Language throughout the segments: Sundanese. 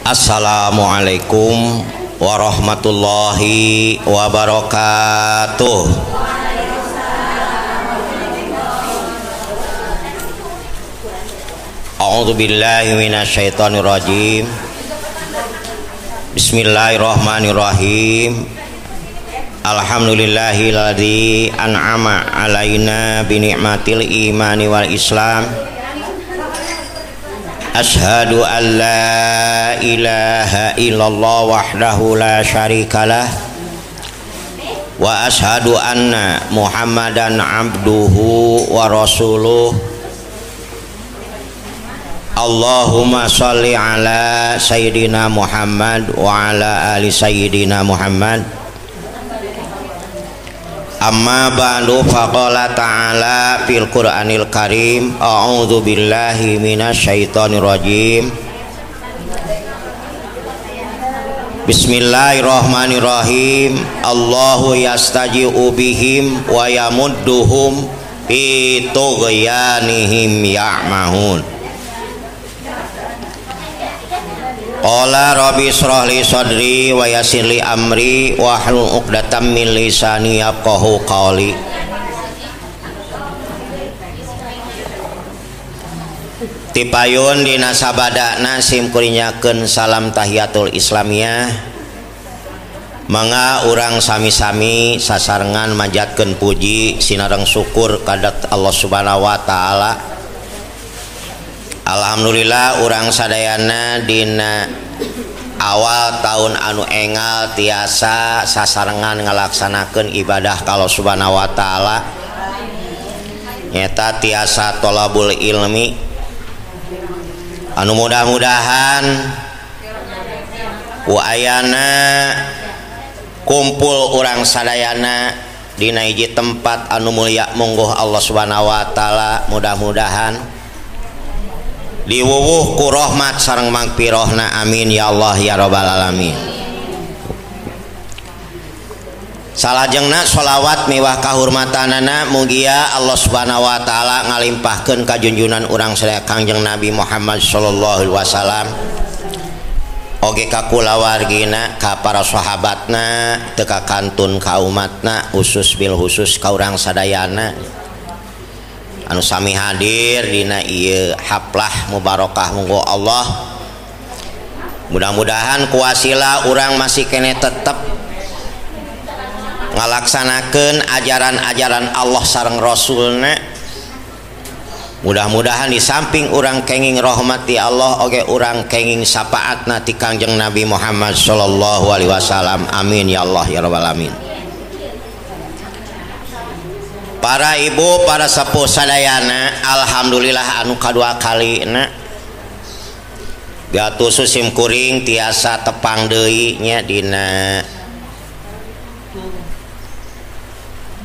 Assalamualaikum warahmatullahi wabarakatuh. A'udzu billahi minasyaitonir rajim. Bismillahirrahmanirrahim. Alhamdulillahilladzi an'ama alaina bi ni'matil imani wal islam. Ashhadu an la ilaha illallah wahdahu la syarikalah wa ashhadu anna Muhammadan abduhu wa rasuluh. Allahumma sholli ala sayyidina Muhammad wa ala ali sayyidina Muhammad. Amma ba'du, faqala ta'ala fil Qur'anil Karim, a'udzu billahi minasyaitonir rajim. Bismillahirrahmanirrahim. Allahu yastaji'u bihim wa yamudduhum fi tughyanihim ya'mahun. Qala rabbi israh li sadri wa yassir li amri wahlul 'uqdatam min lisani yafqahu qawli. Tipayun dina sabadana sim kurinyakeun salam tahiyatul islamiyah. Mangga urang sami-sami sasarengan manjatkeun puji sinareng syukur kadat Allah Subhanahu wa taala. Alhamdulillah urang sadayana dina awal tahun anu engal tiasa sasarengan ngalaksanakeun ibadah ka Allah Subhanahu wa taala, nyata tiasa tolabul ilmi anu mudah-mudahan ku ayana kumpul urang sadayana dina hiji tempat anu mulia mungguh Allah Subhanahu wa taala, mudah-mudahan diwuwuh ku rahmat sareng magfirahna, amin ya Allah ya rabbal alamin. Salajengna sholawat miwah kahurmatanana mugia Allah Subhanahu wa taala ngalimpahkeun ka junjunan urang sadaya Kangjeng Nabi Muhammad sallallahu alaihi wasallam, oge ka kulawargina, ka para sahabatna, teu ka kantun ka umatna, khusus bil khusus ka urang sadayana anu sami hadir dina ieu haflah mubarakah munggo Allah. Mudah-mudahan kuasila urang masih kene tetep ngalaksanakeun ajaran-ajaran Allah sareng Rasulna. Mudah-mudahan di samping urang kenging rahmat ti Allah oge urang kenging syafaatna ti Kangjeng Nabi Muhammad sallallahu alaihi wasallam, amin ya Allah ya rabbal alamin. Para ibu, para sepuh sadayana, alhamdulillah anu kadua kalina gatuh sim kuring tiasa tepang deui nya dina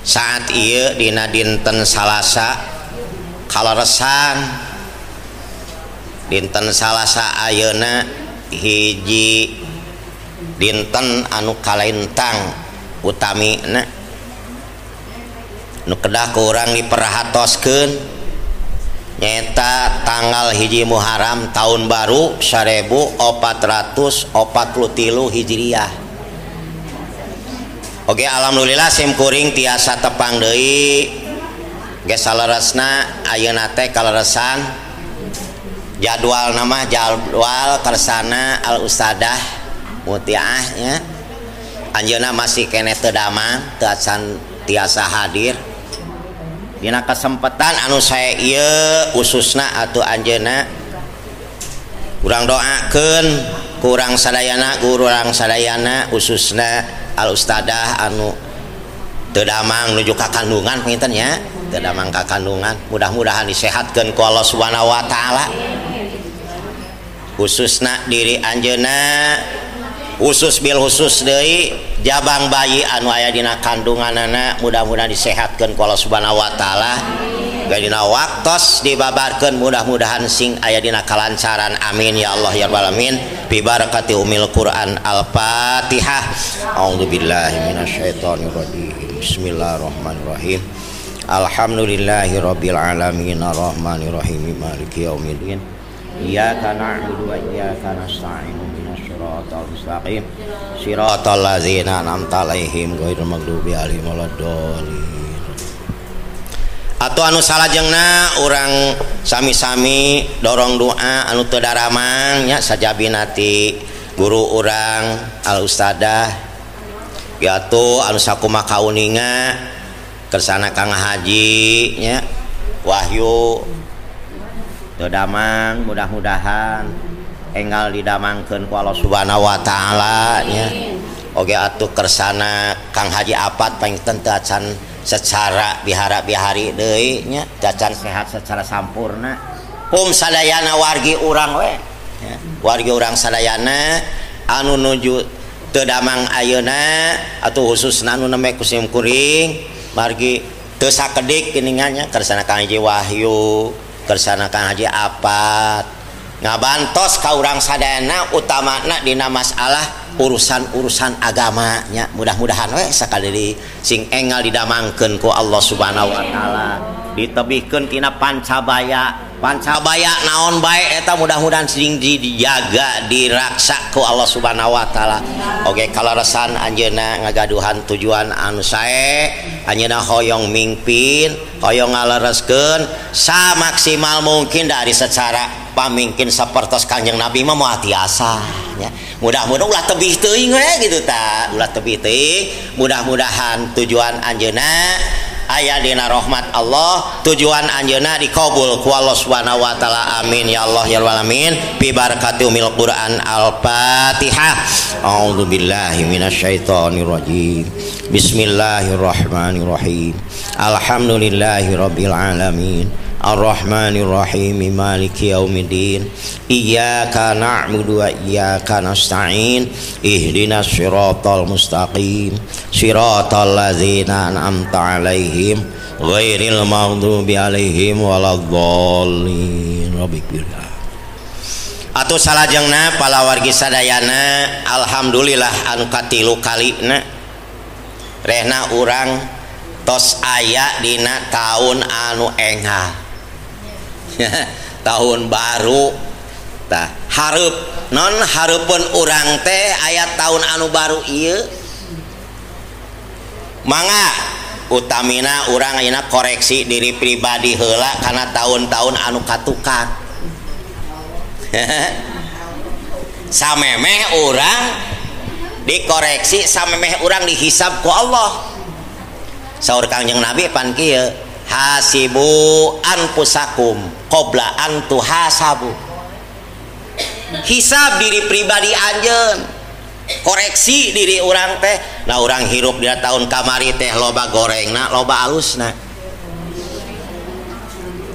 saat ieu dina dinten Salasa kaleresan dinten Salasa ayeuna hiji dinten anu kalentang utamina nu kedah ku urang diperhatoskeun nyaeta tanggal 1 Muharram tahun baru 1443 Hijriah. Oke, alhamdulillah sim kuring tiasa tepang deui geus saleresna ayeuna teh kaleresan jadwal nama jadwal kersana al ustadah Mutiah nya anjeunna masih keneh teu damang teu acan tiasa hadir. Dina kesempatan anu saya ieu khususna atuh anjeunna urang doakeun ku urang sadayana, guru urang sadayana khususna al ustadah anu teu damang nuju ka kandungan panginten nya, teu damang ka kandungan, mudah-mudahan disehatkeun ku Allah Subhanahu wa taala. Khususna diri anjeunna, khusus bil khusus deui jabang bayi anu aya dina kandunganana mudah-mudahan disehatkeun ku Allah Subhanahu wa taala. Dina waktos dibabarkeun mudah-mudahan sing aya dina kalancaran, amin ya Allah ya rabbal alamin. Bi barakati umil Quran. Al-Fatihah. A'udzubillahi minasyaitonir rajim. Bismillahirrahmanirrahim. Alhamdulillahirabbil alamin arrahmanirrahim maliki yaumiddin. Iyyaka na'budu wa iyyaka nasta'in. siratal mustaqim siratal ladzina an'amta 'alaihim ghairil maghdubi 'alaihim waladdallin. Atau anu salajengna urang sami-sami dorong doa anu teu daramang nya sajabinati guru urang al ustadah yaitu anu sakumaha kauninga kersana Kang Haji nya Wahyu teu damang mudah-mudahan enggal didamangkeun ku Allah Subhanahu wa taala nya. Oge atuh kersana Kang Haji Apat panginten teu acan secara bihara-bihari deui nya, cacan sehat secara sampurna. Pum sadayana wargi urang we nya, wargi urang sadayana anu nuju teu damang ayeuna atuh khususna anu nembe ku sim kuring margi teu sakedik geuningan nya kersana Kang Haji Wahyu, kersana Kang Haji Apat ngabantos ka urang sadayana utamana dina masalah urusan-urusan agamanya. Mudah-mudahan we sakali sing enggal didamangkeun ku Allah Subhanahu wa taala, ditebihkeun tina pancabaya. Pancabaya naon bae eta mudah-mudahan sing dijaga diraksa ku Allah Subhanahu wa taala. Oge kaleresan anjeunna ngagaduhan tujuan anu sae, anjeunna hoyong mingpin, hoyong ngalereskeun samaksimal mungkin dari secara pamingkin sapertos Kangjeng Nabi mah moal tiasa nya. Mudah-mudahan ulah tebih teuing we gitu ta, ulah tebih teuing. Mudah-mudahan tujuan anjeunna aya dina rahmat Allah, tujuan anjeunna dikabul ku Allah Subhanahu wa taala. Amin ya Allah ya rabbal alamin. Bi barakati umil Quran. Al-Fatihah. A'udzubillahi minasyaitonir rajim. Bismillahirrahmanirrahim. Alhamdulillahirabbil alamin. Ar-Rahmanir-Rahim Maliki Yaumiddin. Iyyaka na'budu wa iyyaka nasta'in. Ihdinas siratal mustaqim. Siratal ladzina an'amta 'alaihim ghairil maghdubi 'alaihim waladdallin. Rabbighfirli. Atuh salajengna palawargi sadayana alhamdulillah anu katilu kalina rehna urang tos aya dina taun anu enggal. Tahun baru tah hareup non hareupeun urang teh aya taun anu baru ieu mangga utamina urang ayeuna koreksi diri pribadi heula kana taun-taun anu katukang. Samemeh urang dikoreksi, samemeh urang dihisab ku Allah. Saur Kangjeng Nabi pan kieu, hasibu anfusakum qabla an tuhasabu. Hisab diri pribadi anjeun, koreksi diri urang teh. Nah urang hirup dina tahun kamari teh loba gorengna, loba alusna.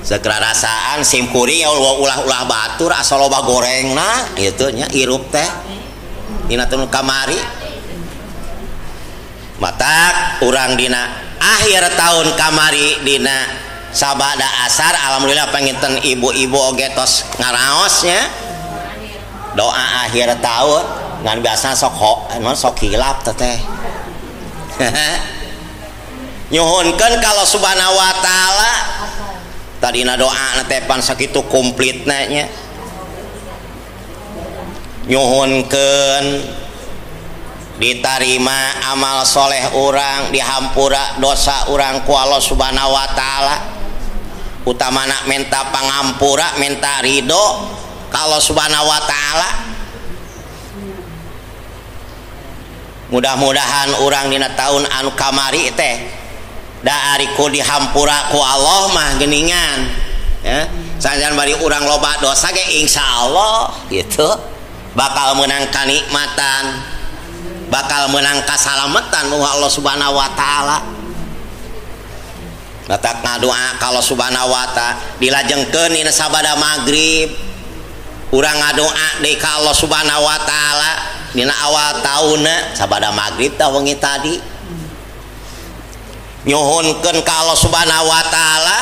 Sekerasaan simkuring ulah-ulah batur asal loba gorengna gitu nya hirup teh dina tahun kamari. Matak urang dina akhir tahun kamari dina sabada asar alhamdulillah panginten ibu-ibu oge tos ngaraosnya doa akhir tahun ngan biasa sok sok hilap teteh. Nyuhunkeun kalau Subhanahu wa taala tadina doa teh pan sakitu komplitna nya. Nyuhunkeun ditarima amal soleh urang, dihampura dosa urang ku Allah Subhanahu wa taala. Utamana minta pangampura, minta ridho ka Allah Subhanahu wa taala. Mudah-mudahan urang dina tahun anu kamari teh da ari ku dihampura ku Allah mah geuningan ya. Sanajan bari urang loba dosa ge insyaallah gitu bakal meunang kanikmatan, bakal menang kasalametan mu Allah Subhanahu wa taala. Matak ngadoa ka Allah Subhanahu wa taala dilajengkeun dina sabada magrib urang ngadoa deui ka Allah Subhanahu wa taala dina awal taunna sabada magrib tah wengi tadi nyuhunkeun ka Allah Subhanahu wa taala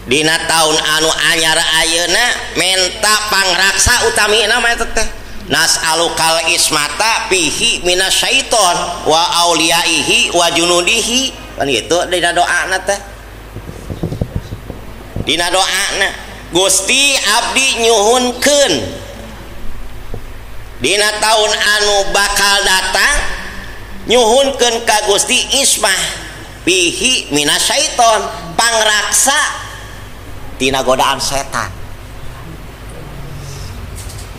dina taun anu anyar ayeuna menta pangraksa utamina mah eta teh nas'alukal ismata fihi minasyaiton wa auliyaihi wa junudihi kan gitu dina doana teh. Dina doana Gusti abdi nyuhunkeun Dina tahun anu bakal datang nyuhunkeun ka Gusti ismah pihi minasyaiton pangraksa tina godaan setan.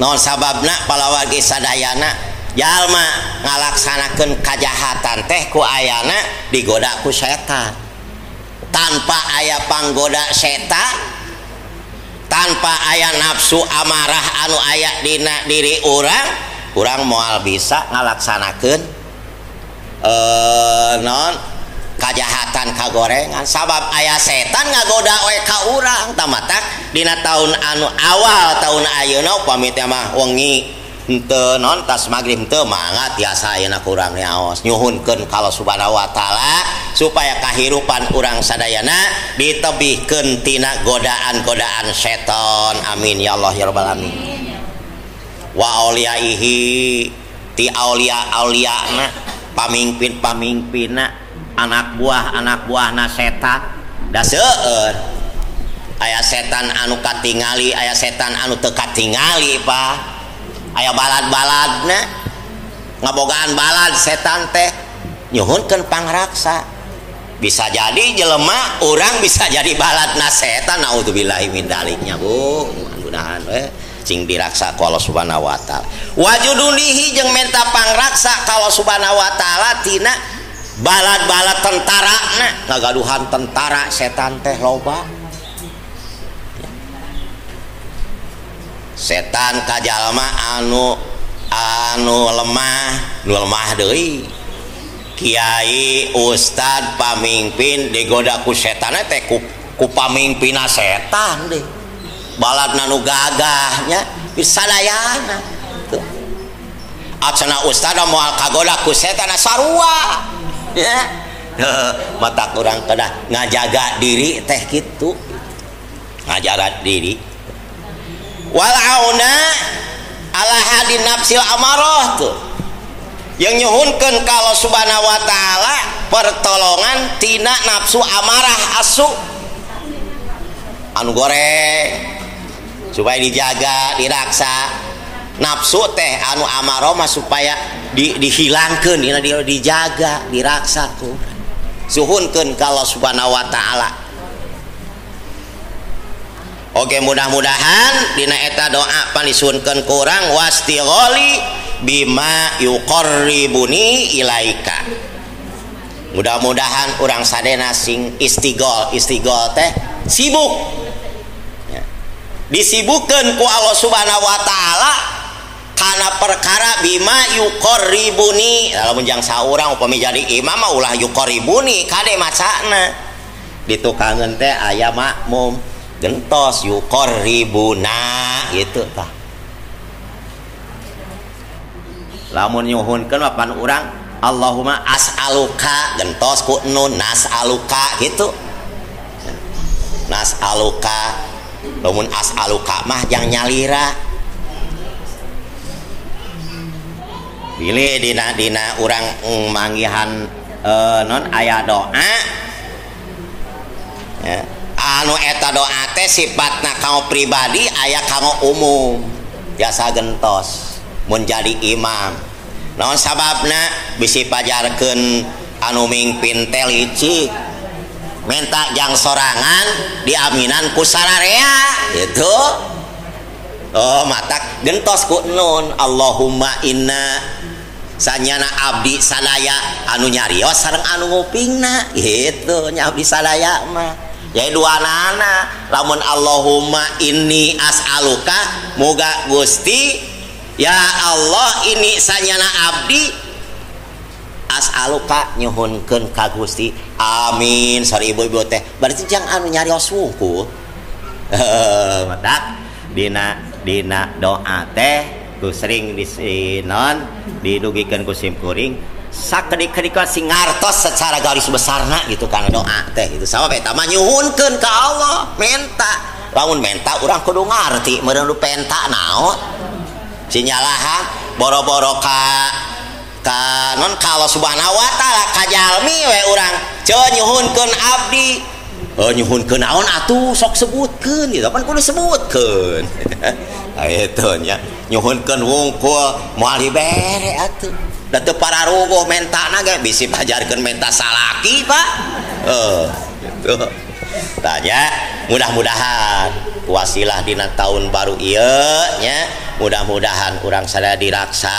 Naon sababna palawargi sadayana jalma ngalaksanakeun kajahatan teh ku ayana digoda ku setan. Tanpa aya panggoda setan, tanpa aya nafsu amarah anu aya dina diri urang, urang moal bisa ngalaksanakeun non kajahatan kagorengan. Sabab aya setan ngagoda we ka urang. Tamatak dina tahun anu awal tahun ayeuna upami teh mah wengi henteu non tas magrib henteu mangga tiasa ayeuna kurang nyaos nyuhunkeun ka Allah Subhanahu wa taala supaya kahirupan urang sadayana ditebihkeun tina godaan-godaan setan. Amin ya Allah ya rabbal alamin. Wa auliyaihi ti aulia-auliana pamimpin-pamimpinna anak buah-anak buahna setan. Da seueur aya setan anu katingali, aya setan anu teu katingali Pak. Aya balad-baladna ngabogaan balad setan teh nyuhunkeun pangraksa. Bisa jadi jelema urang bisa jadi baladna setan, naudzubillahi min daliknya Bu. Mudah-mudahan we sing diraksa ku Allah Subhanahu wa taala. Wajudulihi jeung menta pangraksa ka Allah Subhanahu wa taala tina balad-balad tentara na ngagaduhan tentara setan teh loba. Setan ka jalma anu lemah, nu lemah deui. Kiai, ustad, pamimpin digoda ku setan teh ku pamimpinna setan deh. Baladna nu gagahnya sadayana. Tuh. Acana ustad moal kagoda ku setan sarua. Ya. Mata kurang kedah ngajaga diri teh kitu. Ngajaga diri. Wal auna ala hadin nafsil amarah tuh. Yang nyuhunkeun ka Allah Subhanahu wa taala pertolongan tina nafsu amarah asu anu goreng supaya dijaga, diraksa. Nafsu teh anu amarah mah supaya dihilangkeun, dina dijaga, diraksa ku. Suhunkeun ka Allah Subhanahu wa taala. Oke, mudah-mudahan dina eta doa panisuhunkeun ku urang wastigholi bima yuqarribuni ilaika. Mudah-mudahan urang sadena sing istighol, istighol teh sibuk. Ya. Disibukkeun ku Allah Subhanahu wa taala kana perkara bima yuqarribuni. Lamun jang saurang upami jadi imam mah ulah yuqarribuni kade macana. Ditukangeun teh aya makmum gentos yuqarribuna gitu tah. Lamun nyuhunkeun mapan urang Allahumma as'aluka gentos ku nun nas'aluka gitu. Nas'aluka lamun as'aluka mah jang nyalira. Bilih dina urang manggihan non aya doa ya. Anu eta doa teh sifatna kanggo pribadi aya kanggo umum jasa gentos mun jadi imam. Naon sababna bisi pajarkeun anu mingpin teh licik menta jang sorangan diaminan ku sararea gitu. Oh matak gentos ku nun Allahumma inna sanyana abdi sadaya anu nyarios sareng anu ngupingna gitu nya abdi sadaya mah. Jadi dua nana lamun Allahumma inni as'aluka moga Gusti ya Allah ini sanyana abdi as'aluka nyuhunkeun ka Gusti. Amin. Sari ibu-ibu teh berarti jang anu nyarios wungkul. Matak dina doa teh ku sering disinon didugikeun ku simkuring sakedik-kedik sing ngartos secara garis besarna gitu kana doa teh gitu. Sabab eta mah nyuhunkeun ka Allah menta. Lamun menta urang kudu ngarti meureun nu penta naon. Sinyalahan boro-boro ka non ka Allah Subhanahu wa taala ka jalmi we urang ceu nyuhunkeun abdi. Oh nyuhunkeun naon atuh sok sebutkeun gitu pan kudu sebutkeun. Eta nya Nyuhunkeun wungkul moal dibere atuh. Da teu pararuguh mentana ge bisi pajarkeun menta salaki, Pak. Gitu. Tanya mudah-mudahan wasilah dina tahun baru ieu nya, mudah-mudahan urang sadaya diraksa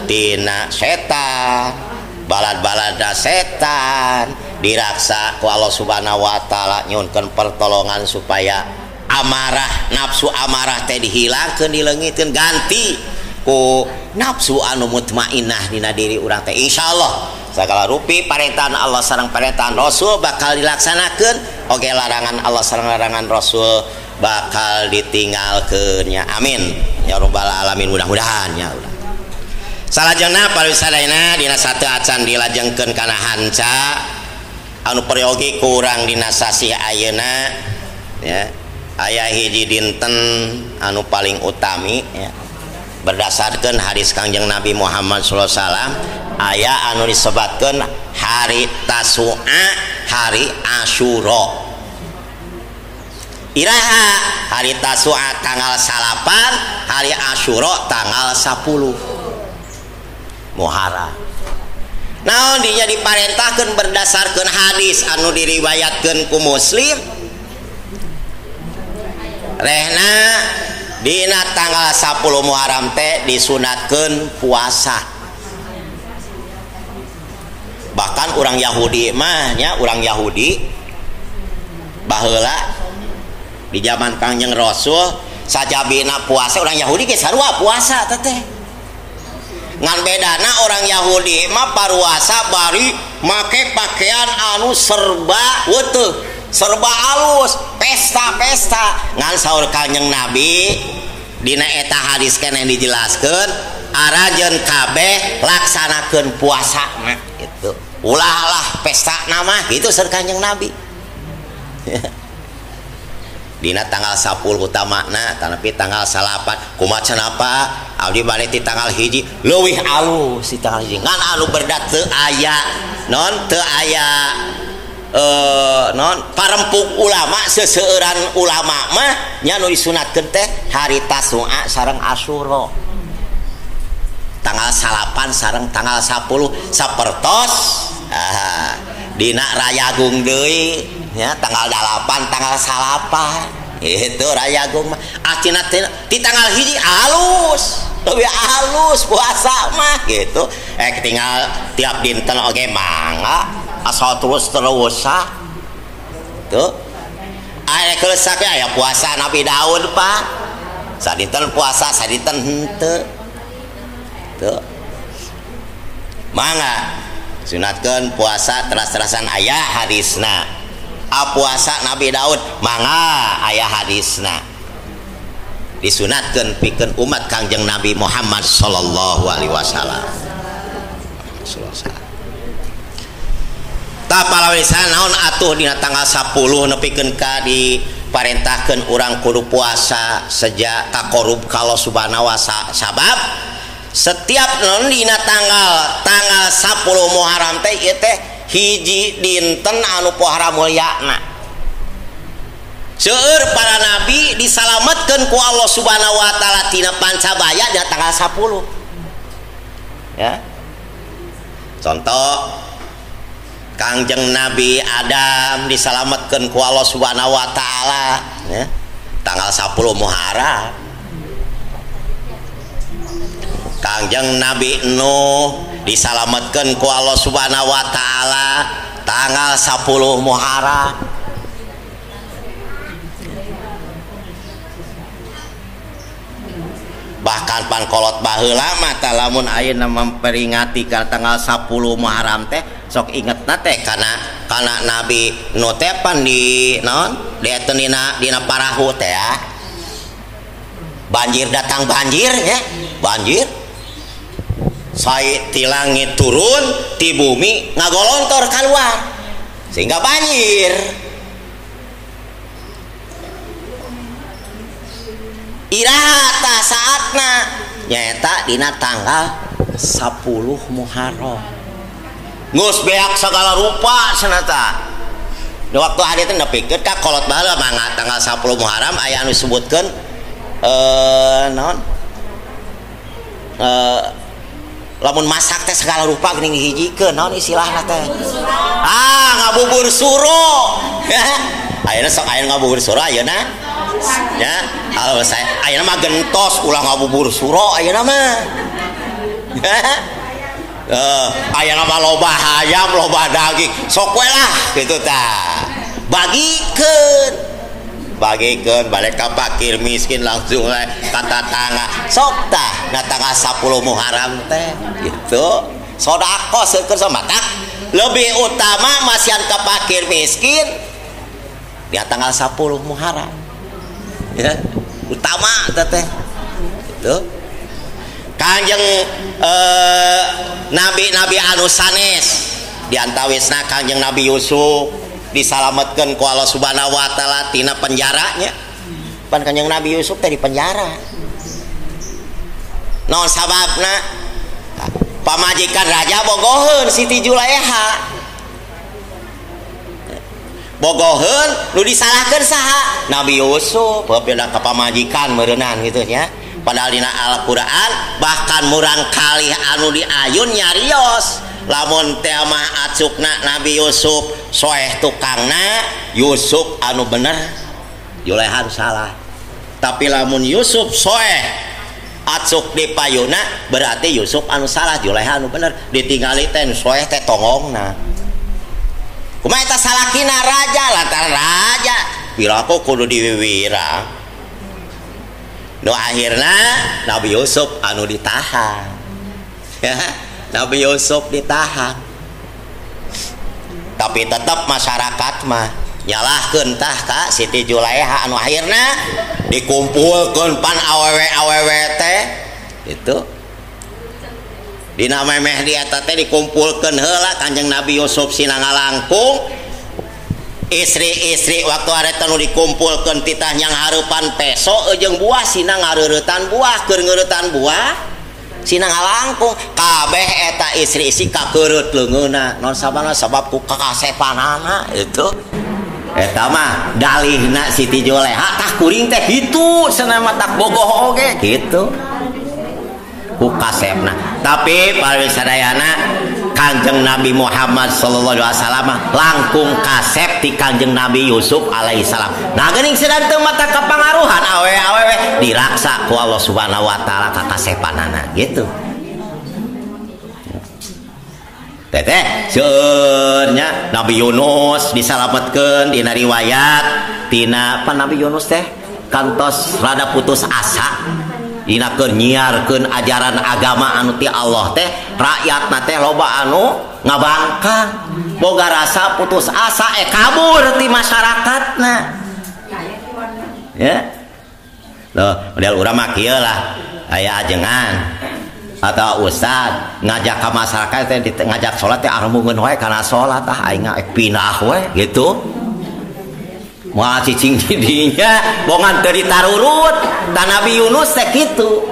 tina setan, balad-balada setan diraksa ku Allah Subhanahu wa taala, nyuhunkeun pertolongan supaya amarah, nafsu amarah teh dihilangkeun, dileungiteun, ganti ku nafsu anu mutmainnah dina diri urang teh. Insyaallah segala rupi parentahan Allah sareng parentahan Rasul bakal dilaksanakeun, oge larangan Allah sareng larangan Rasul bakal ditinggalkeun nya. Amin ya rabbal alamin. Mudah-mudahan ya ulah. Salajengna parisadayana dina satu acan dilajengkeun kana hanca anu peryogi kurang dina sasih ayeuna ya. Aya hiji dinten anu paling utami ya. Berdasarkan hadis Kangjeng Nabi Muhammad sallallahu alaihi wasallam aya anu disebatkeun hari Tasu'a, hari Asyura. Iraha hari Tasu'a tanggal 9, hari Asyura tanggal 10 Muharram. Naon dinya diparentahkeun berdasarkan hadis anu diriwayatkeun ku Muslim, rehna dina tanggal 10 Muharram teh disunatkeun puasa. Bahkan orang Yahudi mah nya, orang Yahudi baheula di zaman Kangjeng Rasul sajabina puasa orang Yahudi ge sarua puasa teh. Ngan bedana orang Yahudi mah paruasa bari make pakaian anu serba weutuh, serba alus, pesta-pesta. Ngan saur Kangjeng Nabi dina eta hadis keneh dijelaskeun arajeun kabeh laksanakeun puasana gitu. Ulah lah pesta nama gitu saur Kangjeng Nabi. Dina tanggal 10 utamana tapi tanggal 9 kumaha cenah abdi bade ti tanggal 1 leuwih alus ti tanggal 1 ngan anu berdat teu aya non teu aya non parempuk ulama seseueuran ulama mah nya nu disunatkeun teh hari Tasu'a sareng Asyura tanggal 9 sareng tanggal 10 sapertos dina Rayagung deui nya tanggal 8 tanggal 9 itu Rayagung mah acina ti tanggal 1 alus leuwih alus puasa mah gitu. Tinggal tiap dinten oge mangga asal terus-terus tuh aya keresak aya puasa Nabi Daud Pak, sadinten puasa sadinten henteu tuh mangga sunatkeun puasa teras-terasan aya hadisna. Puasa Nabi Daud mangga aya hadisna disunatkeun pikeun umat Kangjeng Nabi Muhammad sallallahu alaihi wasallam. Tah palawisan naon atuh dina tanggal 10 nepikeun ka diparentahkeun urang kudu puasa sejak taqarrub ka Allah Subhanahu wa taala. Sabab setiap naon dina tanggal 10 Muharram teh ieu teh hiji dinten anu pohara mulyana. Seueur para nabi disalametkeun ku Allah Subhanahu wa taala tina pancabaya dina tanggal 10. Ya. Contoh Kangjeng Nabi Adam disalametkeun ku Allah Subhanahu wa taala ya, tanggal 10 Muharram. Kangjeng Nabi Nuh disalametkeun ku Allah Subhanahu wa taala tanggal 10 Muharram. Bahkan pan kolot baheula mah tah lamun ayeuna memperingati ka tanggal 10 Muharram teh sok ingetna teh kana Nabi Nuh teh pan di naon di eta dina parahu teh ya. Banjir datang banjir ya, banjir. Sai ti langit turun ti bumi ngagolontor keluar sehingga banjir. Iraha tah saatna nyaeta dina tanggal 10 Muharram. Geus beak segala rupa cenah tah. Di waktu hari teh nepikeun ka kolot baheula mangga tanggal 10 Muharram aya anu disebutkeun naon? lamun masak teh segala rupa geuning dihijikeun naon istilahna teh ngabubur suro. Ayeuna sok aya ngabubur suro ayeuna nya ayeuna mah gentos ulah ngabubur suro ayeuna mah. Ayeuna mah loba hayam loba daging sok we lah kitu tah bagikeun balik ka fakir miskin langsung we ka tatangga sok tah na tanggal 10 Muharram teh gitu sedekah seukeun sama tak lebih utama masihan ka fakir miskin di tanggal 10 Muharram ya utama teh gitu. Kanjeng nabi-nabi anu sanes diantawisna Kanjeng Nabi Yusuf disalametkeun ku Allah Subhanahu wa taala tina penjaranya. Pan Kanjeng Nabi Yusuf teh di penjara. Naon sababna? Pamajikan raja bogoheun Siti Juleha. Bogoheun nu disalahkeun saha? Nabi Yusuf beupeuna ka pamajikan meureunnan kitu nya. Padahal dina Al-Qur'an bahkan murang kalih anu diayun nyarios lamun teh mah acukna Nabi Yusuf soeh tukangna Yusuf anu bener Juleha salah. Tapi lamun Yusuf soeh acuk di payuna berarti Yusuf anu salah Juleha anu bener ditinggali teh soeh teh tongongna. Kumaha eta salakina raja lantaran raja piraku kudu diwiwirang. Nu akhirna Nabi Yusuf anu ditahan. Ya, Nabi Yusuf ditahan. Tapi tetap masyarakat mah nyalahkeun tah ka Siti Juleha anu akhirna dikumpulkeun pan awewe-awewe teh itu. Dina memeh di eta teh dikumpulkeun heula Kanjeng Nabi Yusuf sina ngalangkung. Istri-istri waktu harita nu dikumpulkeun titah nyang hareupan peso jeung buah sina ngareureutan buah keur ngeuretan buah sina ngalangkung kabeh eta istri-istri kakeureup leungeunna naon sababna sabab ku kakasepanana itu eta mah dalihna Siti Juleha tah kuring teh kitu cenah mah tak bogoh oge kitu ku kasepna. Tapi para sadayana Kanjeng Nabi Muhammad sallallahu alaihi wasallam langkung kasep ti Kanjeng Nabi Yusuf alaihi salam. Nah geuning sedang teu mata kapangaruhan awewe-awewe diraksa ku Allah Subhanahu wa taala ka kasepanana gitu. Teteh seueurnya Nabi Yunus disalametkeun dina riwayat tina apa Nabi Yunus teh kantos rada putus asa dina keur nyiarkeun ajaran agama anu ti Allah teh rakyatna teh loba anu ngabangkang boga rasa putus asa kabur ti masyarakatna ya loh model urang mah kieu lah aya ajengan atau ustad ngajak ka masyarakat teh ngajak salat teh arembungeun wae kana salat ah aing pindah we gitu moal cicing di dinya bongan teu ditarurut ta Nabi Yunus teh kitu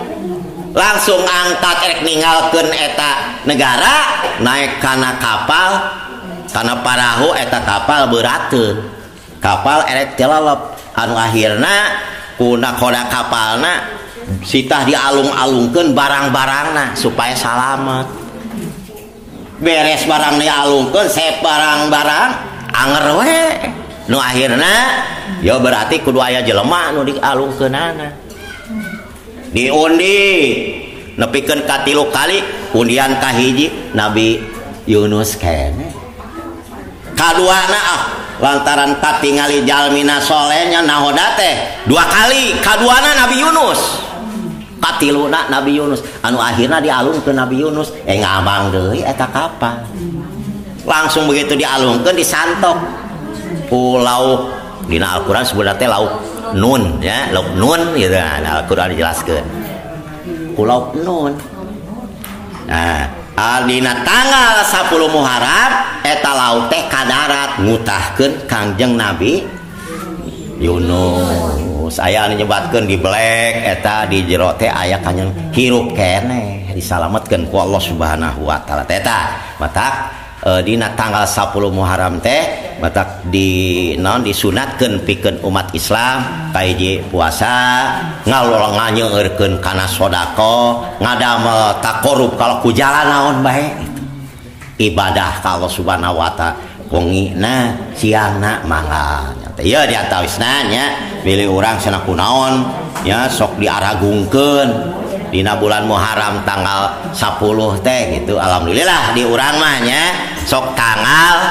langsung angkat erek ninggalkeun eta negara naik kana kapal kana parahu eta kapal beurateun kapal erek telelep anu akhirna ku nakoda kapalna sitah dialung-alungkeun barang-barangna supaya salamet beres barang dialungkeun sep barang-barang anger we nu akhirna ya berarti kudu aya jelema nu dialungkeunana diundi nepikeun ka 3 kali undian kahiji Nabi Yunus keneh kaduana lantaran katingali jalmina solehnya nahoda teh 2 kali kaduana Nabi Yunus katiluna Nabi Yunus anu akhirna dialungkeun Nabi Yunus ngabang deui eta kapal langsung begitu dialungkeun disantok pulau dina Al-Qur'an sebenarnya teh lauk nun ya lauk nun gitu nah, Al-Qur'an dijelaskeun pulau nun. Nah dina tanggal 10 Muharram eta lauk teh ka darat ngutahkeun Kangjeng Nabi Yunus aya anu nyebatkeun di blek eta di jero teh aya kanjeng hirup keneh disalametkeun ku Allah Subhanahu wa taala. Eta matak Dina tanggal 10 Muharram teh matak di naon disunatkeun pikeun umat Islam kahiji puasa ngalolong nganyeurkeun kana sedekah ngadamel takorub kalau ku jalan naon bae ibadah ka Allah Subhanahu wa taala wengina siangna mangga teh ieu diantawisna nya bilih urang cenah kunaon nya sok diaragungkeun dina bulan Muharram tanggal 10 teh gitu. Alhamdulillah di urang mah nya sok tanggal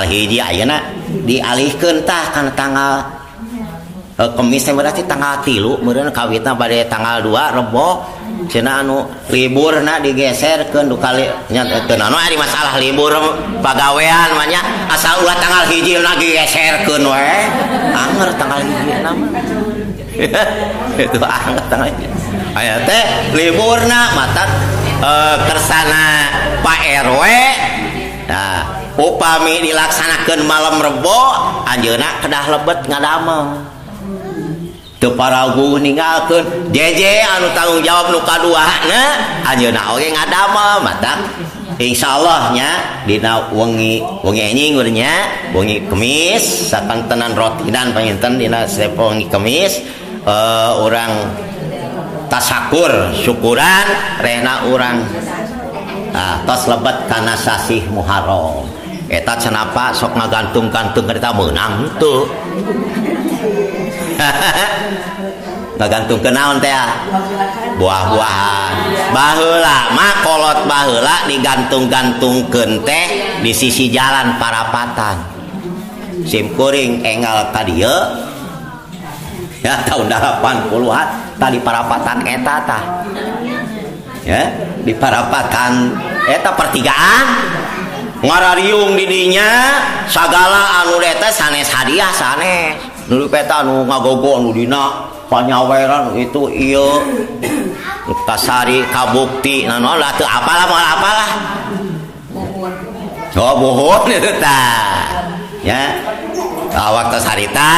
hiji ayeuna dialihkeun tah kana tanggal Kemis teh berarti tanggal 3 meureun kawitna bade tanggal 2 Rebo cenah anu liburna digeserkeun du kali nya teu naon ari masalah libur pagawean mah nya asal ulah tanggal hiji na digeserkeun we anger tanggal hiji na mah itu anger tanggal hiji aya teh liburna matak kersana Pak RW nah upami dilaksanakeun malam Rebo anjeunna kedah lebet ngadamel teu paraguh ninggalkeun jeje anu tanggung jawab nu kaduana anjeunna oge ngadamel matak insyaallah nya dina wengi wengi enjing nya wengi Kemis sakantenan rotinan panginten dina wengi Kemis urang tasakur syukuran rehna urang tos lebet kana sasih Muharram eta cenapa sok ngagantung-gantung eta meunang teu ngagantung ke naon teh buah-buahan baheula mah kolot baheula digantung-gantungkeun teh di sisi jalan parapatan sim kuring enggal ka dieu ya tahun 80-an tadi parapatan eta tah ya di parapatan eta pertigaan ngarariung di dinya sagala anu teh sanes hadiah sanes nu peta anu ngagogo anu dina panyaweran itu ieu kasari kabukti naon lah teu apalah moal apalah oh bohong itu tah ya waktu harita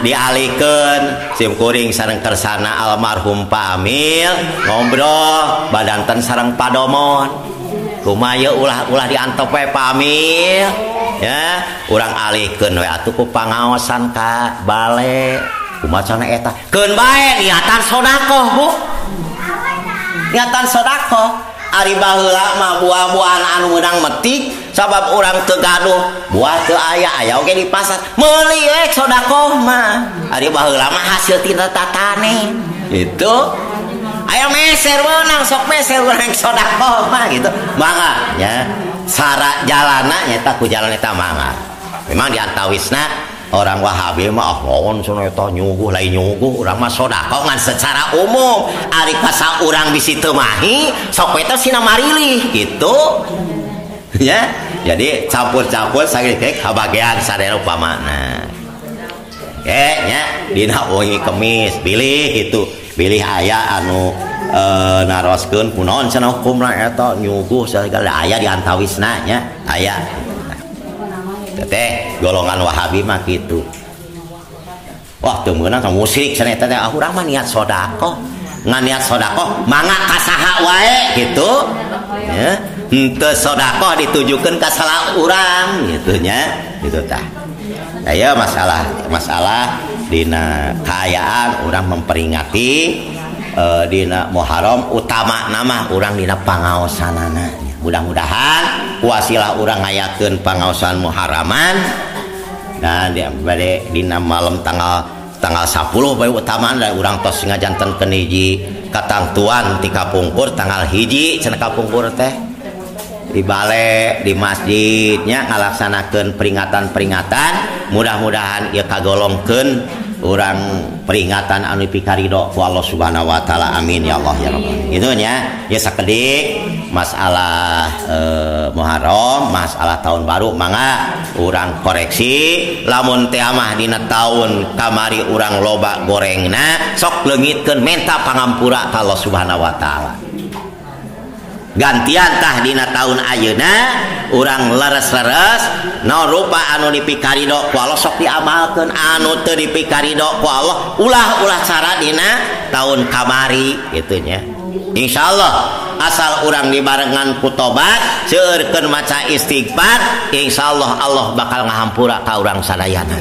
dialihkeun sim kuring sareng kersana almarhum Pak Amil ngobrol badanten sareng padomon kumaha ieu ulah-ulah diantep we Pak Amil ya urang alihkeun we atuh ku pangaosan ka bale kumaha cenah eta keun bae niatan sedekah Bu niatan sedekah ari baheula mah buah-buahan anu meunang metik sabab urang teu gaduh buah teu aya aya oge di pasar meuli we sedekah mah ari baheula mah hasil tina tatane gitu aya meser meunang sok meser urang sedekah mah gitu mangga nya sara jalana nyata ku jalan eta mangga memang di antawisna orang Wahabi mah ah lawan cenah eta nyuguh lain nyuguh urang mah sedekah ngan secara umum ari kasa urang bisi teu mahi sok we teh sina marilih gitu ya jadi campur-campur sakieu kabagean sadaya upamana nya dina wengi Kemis bilih gitu bilih aya anu naroskeun kunaon cenah hukumna eta nyuguh sagala aya di antawisna nya aya teh golongan Wahabi mah kitu wah teu meunang ka musyrik cenah eta teh ah urang mah niat sedekah ngan niat sedekah mangga ka saha wae gitu ya henteu sedekah ditujukeun ka salah urang gitu nya gitu tah aya masalah dina kaayaan urang memperingati dina Muharram utama nama urang dina pangaosanana. Mudah-mudahan wasilah urang ngayakeun pangaosan Muharraman dan bade dina malam tanggal 10 bae utamaan da urang tos ngajantenkeun hiji katangtuan ti kapungkur tanggal 1 cenah kapungkur teh di bale di masjidnya ngalaksanakeun peringatan-peringatan mudah-mudahan ieu kagolongkeun urang peringatan anu pikarido ku Allah Subhanahu wa taala amin ya Allah ya Rabbal. Gitu nya ya sakedik masalah Muharram masalah tahun baru mangga urang koreksi lamun teh mah dina tahun kamari urang loba gorengna sok leungitkeun menta pangampura ka Allah Subhanahu wa taala. Gantian tah dina tahun ayeuna urang leres-leres naon rupa anu dipikarido ku Allah sok diamalkeun anu teu dipikarido ku Allah ulah-ulah cara dina tahun kamari kitu nya. Insyaallah asal urang dibarengan ku tobat, seueurkeun maca istighfar, insyaallah Allah bakal ngahampura ka urang sadayana.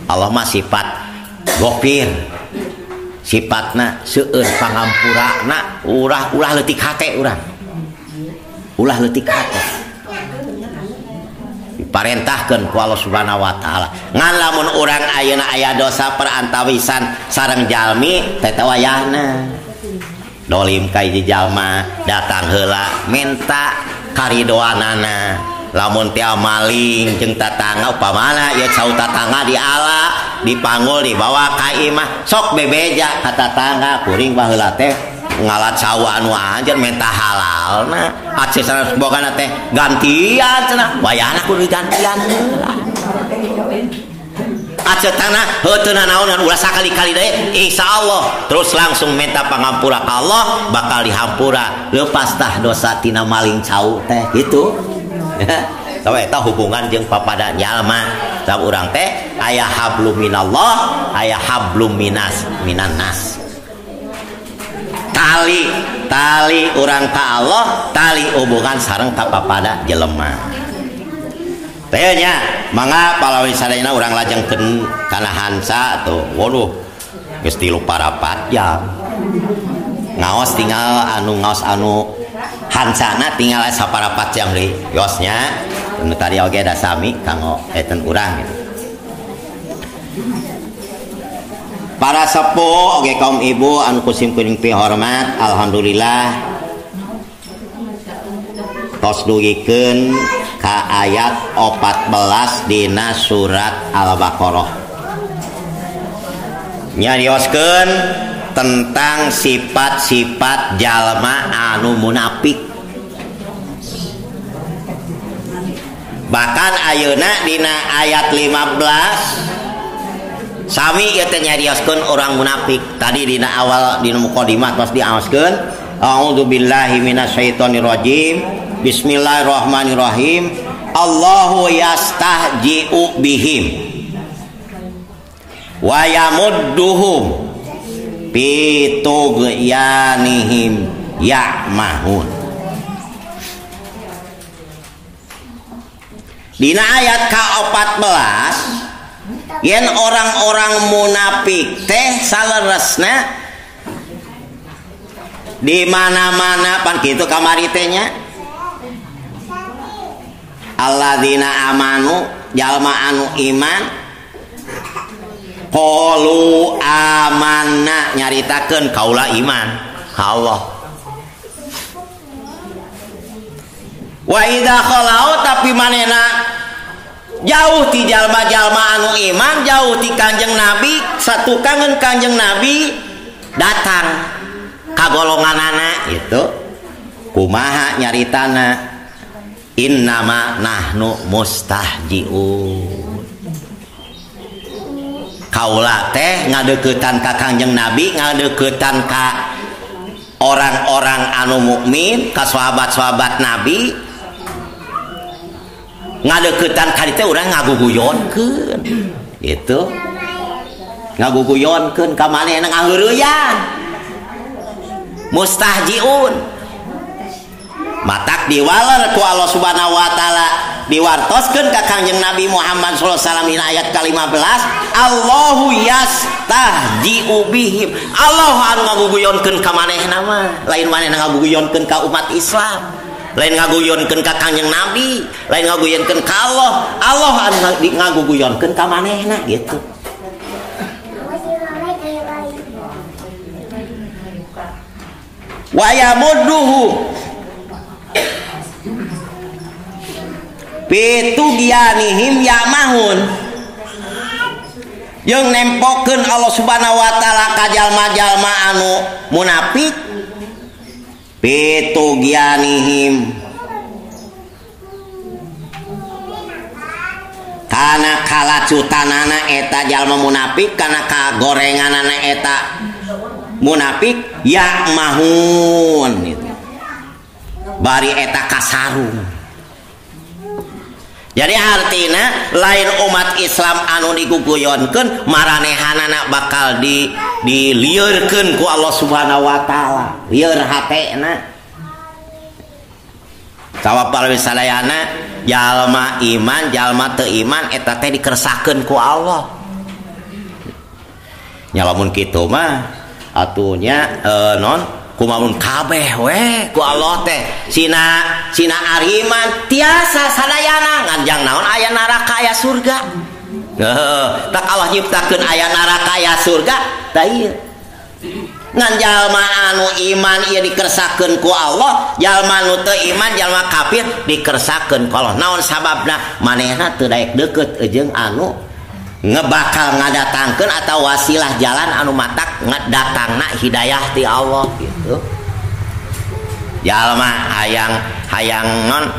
Allah mah sifat gofir, sifatna seueur pangampurana, ulah leutik hate urang. Ulah leutik hate. Diparentahkeun ku Allah Subhanahu wa taala. Ngan lamun urang ayeuna aya dosa perantawisan sareng jalmi teh wayahna. Dolim ka hiji jalma datang heula minta karidoanana. Lamun tia maling jeung tatangga upamana ieu cau tatangga diala, dipanggul dibawa ka imah, sok bebeja ka tatangga kuring baheula teh ngalat cau anu anjeun minta halalna. Aceh sanes bogana teh gantian cenah, wayahna kudu digantian heula. Aceh tanah heuh teu nanaon ulah sakali-kali deui, insyaallah terus langsung minta pangampura ka Allah bakal dihampura, lepas tah dosa tina maling cau teh gitu. Sampai eta hubungan jeung papada jalma. Sabab urang teh aya hablum minallah, aya hablum minas minan nas. Tali, tali urang ka Allah, tali hubungan sareng ka papada jelema. Teh nya mangga palawi sadayana urang lajengkeun kana hansa tuh. Waduh, geus 3.15 jam. Ngaos tinggal anu ngaos anu hansana tinggal 1/4 jam deui yosnya. Nu tadi oge da sami kanggo eten urang gitu. Para sepuh oge kaum ibu anu ku sim kuring pihormat, alhamdulillah tos dugikeun ka ayat 14 dina surat Al-Baqarah. Nyarioskeun tentang sifat-sifat jalma anu munafik. Bahkan ayeuna dina ayat 15 sami ieu teh nyarioskeun orang munafik. Tadi dina awal dina mukadimah tos diaoskeun, a'udzubillahi minasyaitonirrajim. Bismillahirrahmanirrahim. Allahu yastahji'u bihim wa yamudduhum fi tughyanihim ya'mahun. Dina ayat ke-14 yen orang-orang munafik teh saleresna di mana-mana pan kitu kamari teh nya. Alladzina amanu jalma anu iman qalu amanna nyaritakeun kaula iman ka Allah. Wa idza khalau tapi manehna jauh ti jalma-jalma anu iman, jauh ti Kanjeng Nabi, satukangeun Kanjeng Nabi datang ka golonganana gitu. Kumaha nyaritana? Innama nahnu mustahjiun. Kaula teh ngadeuketan ka Kanjeng Nabi, ngadeuketan ka orang-orang anu mukmin, ka sahabat-sahabat Nabi. Ngadeuketan ka dieu urang ngaguguyonkeun. Gitu. Ngaguguyonkeun ka manehna ngaheureuyang. Mustahjiun. Matak diwaler ku Allah Subhanahu wa taala diwartoskeun ka Kangjeng Nabi Muhammad sallallahu alaihi wasallam dina ayat ke-15, Allahu yastahji'u bihim. Allah anu ngaguguyonkeun ka manehna mah, lain manehna ngaguguyonkeun ka umat Islam, lain ngaguguyonkeun ka Kangjeng Nabi, lain ngaguguyonkeun ka Allah. Allah anu ngaguguyonkeun ka manehna gitu. Wa yamudduhu pitugianihim ya'mahun, jeung nempokeun Allah Subhanahu wa taala ka jalma-jalma anu munafik. Pitugianihim kana kalacutanana eta jalma munafik, kana kagorenganana eta munafik, ya'mahun gitu. Bari eta kasarung. Jadi artina lain umat Islam anu diguguyonkeun maranehanana bakal diliurkeun ku Allah Subhanahu wa taala. Lieur hatena. Sawab sadayana jalma iman, jalma teu iman eta teh dikersakeun ku Allah. Nya lamun kitu mah atunya non kumamun kabeh we ku Allah teh sina ariman tiasa sadayana nganjang naon aya neraka aya surga. Heuh, tak Allah nyiptakeun aya neraka aya surga tah ieu. Ngan jalma anu iman ieu dikersakeun ku Allah, jalma nu teu iman jalma kafir dikersakeun ku Allah. Naon sababna? Manehna teu daek deukeut jeung anu ngebakal ngadatangkeun atau wasilah jalan anu matak ngadatangna hidayah ti Allah gitu. Jalma hayang non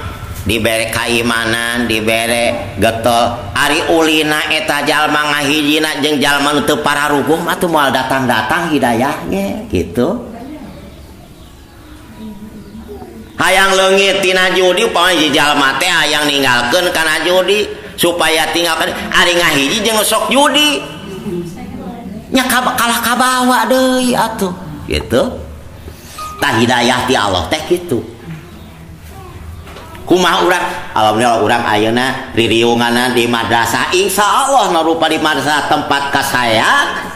dibere kaimanan, dibere getol ari ulina eta jalma ngahijina jeung jalma nu teu pararuguh mah teu moal datang-datang hidayahnya gitu. Hayang leungit tina judi upama jalma teh hayang ninggalkeun kana judi supaya tinggalkan ari ngahiji jeung sok judi nya kalah kabawa deui atuh gitu. Tah hidayah ti Allah teh kitu. Kumaha urang alhamdulillah urang ayeuna ririunganna di madrasah, insyaallah narupa di madrasah tempat kasayang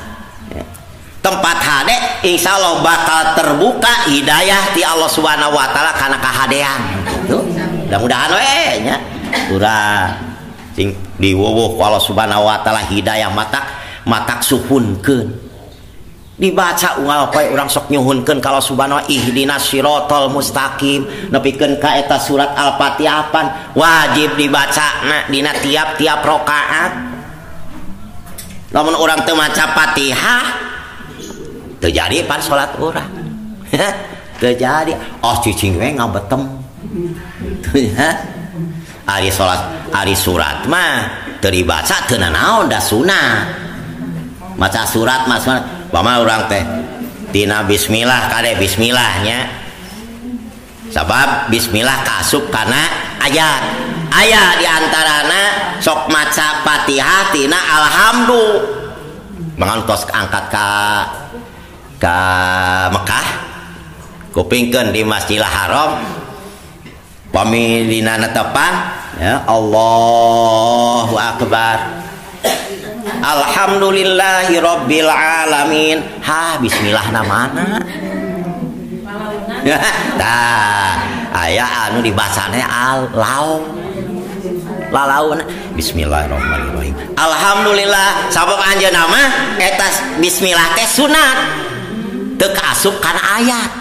tempat hade, insyaallah bakal terbuka hidayah ti Allah Subhanahu wa taala kana kahadean gitu. Mudah-mudahan we nya urang sing diwuwuh ku Allah Subhanahu wa taala hidayah matak suhunkeun. Dibaca unggal poe urang sok nyuhunkeun ka Allah Subhanahu wa ihdinas siratal mustaqim nepikeun ka eta surat Al-Fatihah pan wajib dibacana dina tiap-tiap rakaat. Lamun urang teu maca Fatihah teu jadi pan salat urang. Teu jadi. Oh cicing we ngabetem. Ari salat ari surat mah teu dibaca teu nanaon da sunah. Maca surat mah sunah. Bama urang teh tina bismillah kade bismillahnya. Sabab bismillah kaasup kana ayat. Aya di antarana sok maca Fatihah tina alhamdulillah. Mangantos angkat ka Mekah kupingkeun di Masjidil Haram. Pami dina netepan ya Allahu akbar. Alhamdulillahi rabbil alamin. Ha bismillahna mana? Tah aya anu dibacana al-lau. Lalauna bismillahirrahmanirrahim. Alhamdulillah sabab anjeunna mah eta bismillah teh sunat. Teu kaasup kana ayat.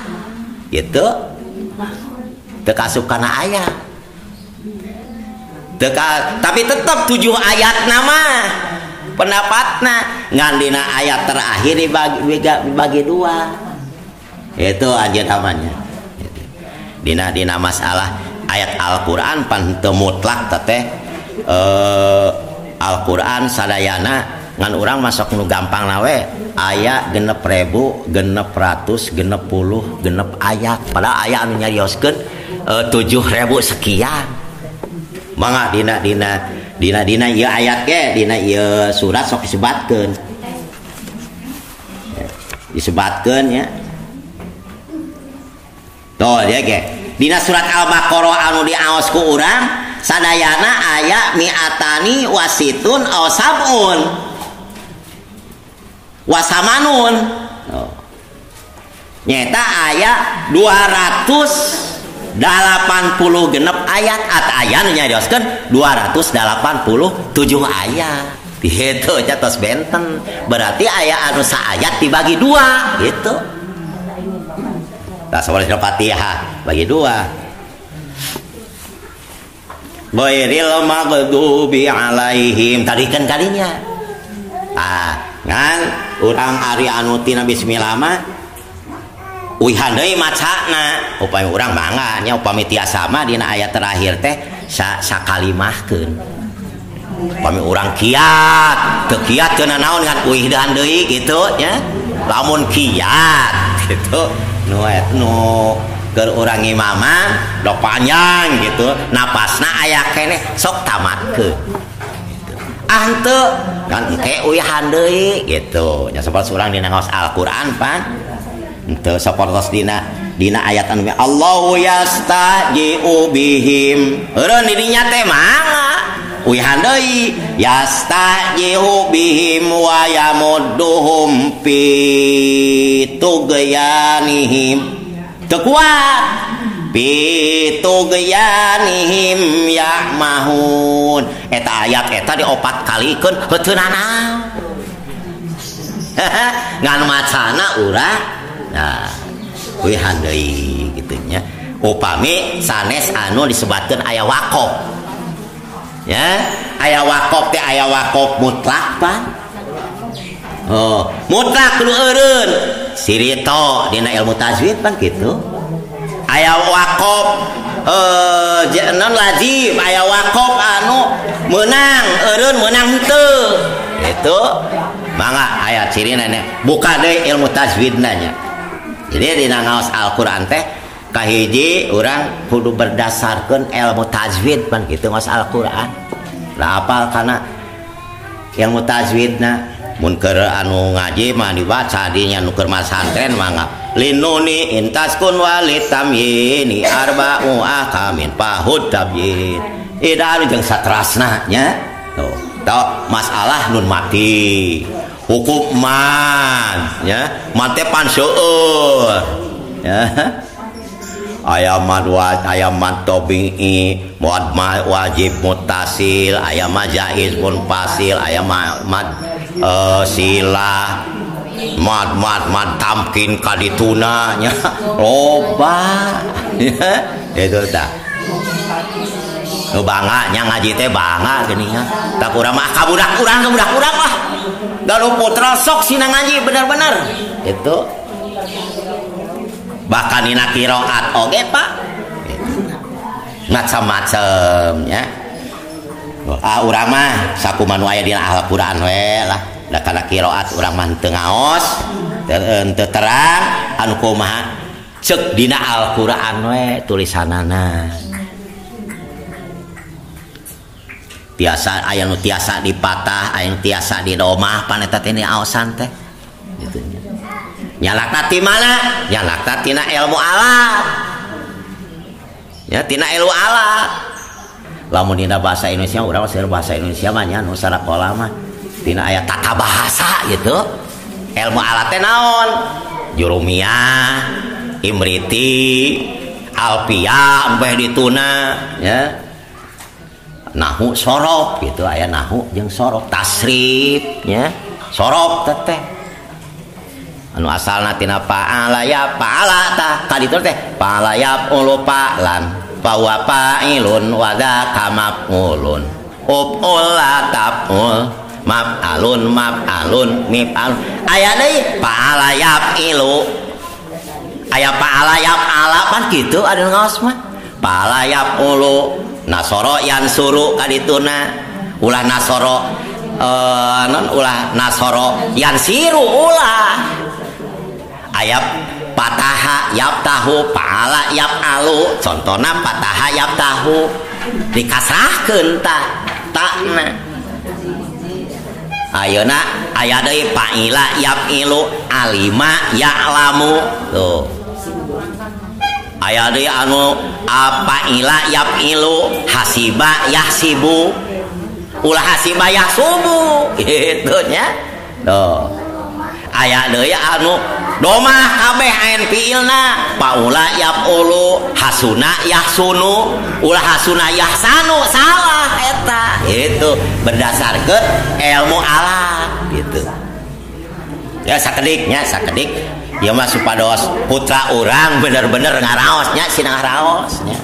Gitu. Teu kaasup kana ayat. Tapi tetap 7 ayat nama pendapatna ngan dina ayat terakhir dibagi dua. Itu aja namanya. Dina masalah ayat Al-Qur'an pan teu mutlak teh Al-Qur'an sadayana ngan urang masuk nu gampang we aya 6.660 ayat padahal aya anu nyarioskeun 7.000 sekian. Mangga dina ieu ayat ge dina ieu surat sok disebatkeun. Disebatkeun nya. Tuh dia ge. Dina surat Al-Baqarah anu diaos ku urang sadayana aya mi'atani wasitun aw sab'un wasamanun. Oh. Nyeta aya 286 ayat at aya nu nyarioskeun 287 ayat. Gitu nya tos benten. Berarti aya anu saayat dibagi dua gitu. Tah sabar Fatihah bagi dua. Ghairil maghdubi alaihim tadi kan kalinya. Ah, ngan urang ari anu tina bismillah mah uihan deui macana upami urang mangga nya upami tiasa mah dina ayat terakhir teh sakalimahkeun. Upami urang kiat, teu kiat teu nanaon ngan uihan deui kitu nya. Lamun kiat gitu nu Keur urang imaman dok panjang gitu napasna aya keneh sok tamatkeun gitu. Ah henteu kan engke uyahan deui gitu nya sapertos urang dina ngaos Al-Qur'an pan henteu sapertos dina ayat anu Allahu yastahzi'u bihim eureun di dinya teh mangga uyahan deui yastahzi'u bihim wa yamudduhum fi tughyanihim teu kuat fi tughyanihim ya'mahun eta ayat eta diopat kalikeun heuteun nanaon ngan macana urang nah uyahan deui kitu nya upami sanes anu disebatkeun aya wakof ya aya wakof teh aya wakof mutlak pan oh mutlak kudu eureun sirito dina ilmu tajwid pan kitu aya wakof non lazim aya wakof anu meunang eureun meunang henteu gitu mangga aya cirina nya buka deui ilmu tajwidna nya. Jadi dina ngaos Al-Qur'an teh kahiji urang kudu berdasarkeun ilmu tajwid pan kitu ngaos Al-Qur'an. Lah apal kana ilmu tajwidna mun keur anu ngaji mah dibaca dinya nu keur masantren mangga linuni intaskun walitamyini arba'u akamin pahud tabyin ida anu jeung satrasna nya tuh tau masalah nun mati hukum man nya man teh pan seueur ya aya mad aya mad tabi'i mad wajib muttasil aya mad jaiz munfasil aya mad sila mad mad mad tamkin kadituna nya loba itu tah nu bangga nya ngaji teh bangga geuning nya tak urang mah ka budak urang lah galuh putra sok sina ngaji bener-bener itu bahkan dina qiraat oge Pak macam-macam nya. Ah urang mah sakumaha nu aya dina Al-Qur'an we lah da kana qiraat urang mah teu ngaos teu terang anu kumaha ceuk dina Al-Qur'an we tulisanana tiasa aya nu tiasa dipatah aya nu tiasa didomah pan eta teh aosan teh kitu nya. Nyalakna ti mana? Nyalakna tina ilmu alat ya tina ilmu alat. Lamun dina bahasa Indonesia urang seueur bahasa Indonesia mah nya nu sarakola mah tina aya tata bahasa gitu. Ilmu alat teh naon? Jurumiyah, Imriti, Alpia, ambeh dituna ya. Nahu sorof gitu aya nahu jeung sorof tasrif nya sorof teh anu asalna tina fa'ala ya fa'ala tah kaditu teh fa'ala ya ulu fa'lan fa wa fa'ilun wa dzaka maf'ulun uf'ul la taf'ul maf'alun maf'alun mif'al aya deui fa'ala yaf'ilu aya fa'ala yaf'ala pan kitu anu ngaos mah fa'ala yaf'ulu nasoro yansuru kadituna ulah nasoro non ulah nasoro yansiru ulah ayat pataha yaptahu paala yapalu contohna pataha yaptahu dikasrahkeun ta takna ayeuna aya deui fa'ila yafilu alima ya'lamu tuh aya deui anu fa'ila yafilu hasiba yahsibu ulah hasiba yahsubu kitu nya tuh aya deui anu domah kabeh ain fiilna paula yafulu hasuna yahsunu ulah hasuna yahsanu salah eta itu berdasarkan ilmu alat gitu ya sakediknya sakedik ya mah supados putra urang bener-bener ngaraosnya sina ngaraosnya